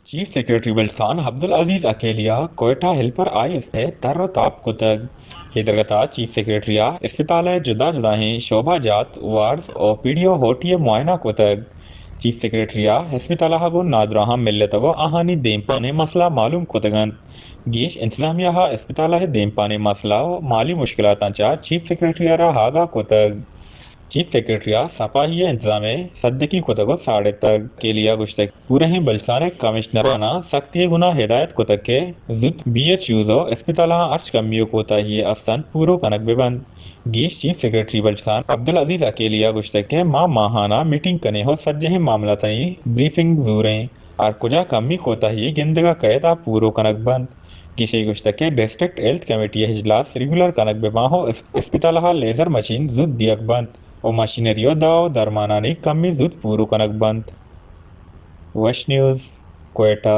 Chief secretary Balochistan عبدالعزیز اکیلیا Quetta helper I S ء تر و تاب کتگ۔ اے درگت ء چیف سیکرٹری ء اسپتال ء جدا جدائیں شعبہ جات، وارڈز، او پی ڈی او ہوٹی ء معائنہ کتگ۔ چیف سیکرٹری ء اسپتال ء گوں نادراہاں ملتگ و آہانی دیمپانیں مسئلہ معلوم کتگ انت۔ گیش انتظامیہ ء اسپتال ء دیمپانیں مسئلہ و مالی مشکلاتاں چہ چیف سیکرٹری ء را آگاہ کتگ۔ چیف سیکرٹری ء سپاہی ء انتظام ء سدکی کتگ و ساڑتگ۔ اکیلیا گوشتگ، پورہیں بلوچستان ء کمشنراناں سختی ء گنا ہدایت کتگ کہ زوت بی ایچ یوز و اسپتالاں ہرچ کمی و کوتاہی است انت پورو کنگ بہ بنت۔ گیش چیف سیکرٹری بلوچستان عبدالعزیز اکیلیا گوشتگ کہ ما ماہانہ میٹنگ کنیں و سجہیں معاملاتانی بریفنگ زوریں، ہر کجا کمی کوتاہی گندگا کئیت آ پورو کنگ بنت۔ گیشئی گوشتگ کہ ڈسٹرکٹ ہیلتھ کمیٹی ء اجلاس ریگولر کنگ بہ باں و اس-، اسپتال ء لیزر مشین زوت دیگ بنت و مشینری و دوا و درمانانی کمی زوت پورو کنگ بنت۔ وش نیوز، کوئٹہ۔